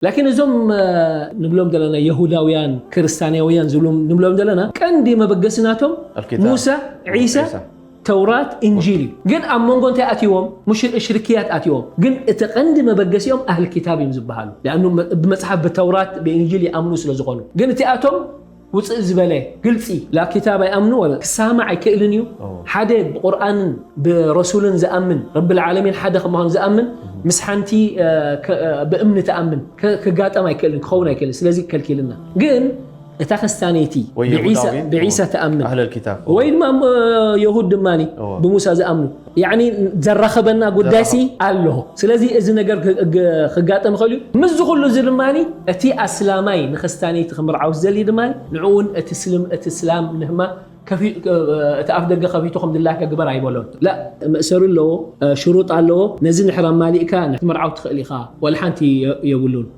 ላኪን እዞም ንብሎም ዘለና የሁዳውያን ክርስቲያናውያን ዝብሎም ንብሎም ዘለና ቀንዲ መበገሲ ናቶም ሙሳ፣ ዒሳ፣ ተውራት፣ እንጂል እዩ። ግን ኣብ መንጎ እንታይ ኣትዎም? ሽርክያት ኣትዎም። ግን እቲ ቀንዲ መበገሲኦም ኣህል ኪታብ እዮም ዝበሃሉ። ብመፅሓፍ ብተውራት ብእንጂል ይኣምኑ ስለ ዝኾኑ። ግን እቲኣቶም ውፅእ ዝበለ ግልፂ ላኪታብ ኣይኣምኑ ወላ ክሳማዕ ኣይክእልን እዩ። ሓደ ብቁርኣንን ብረሱልን ዝኣምን ረብል ዓለሚን ሓደ ከምዃኑ ዝኣምን ምስ ሓንቲ ብእምኒ ትኣምን ክጋጠም ኣይክእልን ክኸውን ኣይክእልን። ስለዚ ከልኪልና ግን እታ ክስታነይቲ ብዒሳ ትኣምን ወይ ድማ የሁድ ድማ ብሙሳ ዝኣምኑ ያኒ ዘራኸበና ጉዳይሲ ኣሎ። ስለዚ እዚ ነገር ክጋጠም ይኽእል እዩ። ምስዚ ኩሉ እዚ ድማ እቲ ኣስላማይ ንክስታነይቲ ክምርዓው ዝደሊ ድማ ንዕኡን እቲ ስልም እቲ ስላም ንህማ እቲ ኣፍ ደገ ከፊቱ ከም ድላካ ግበር ኣይበሎን። ላ መእሰሪ ኣለዎ፣ ሽሩጥ ኣለዎ። ነዚ ንሕራ ማሊእካ ክትምርዓው ትኽእል ኢኻ። ወላ ሓንቲ የብሉን።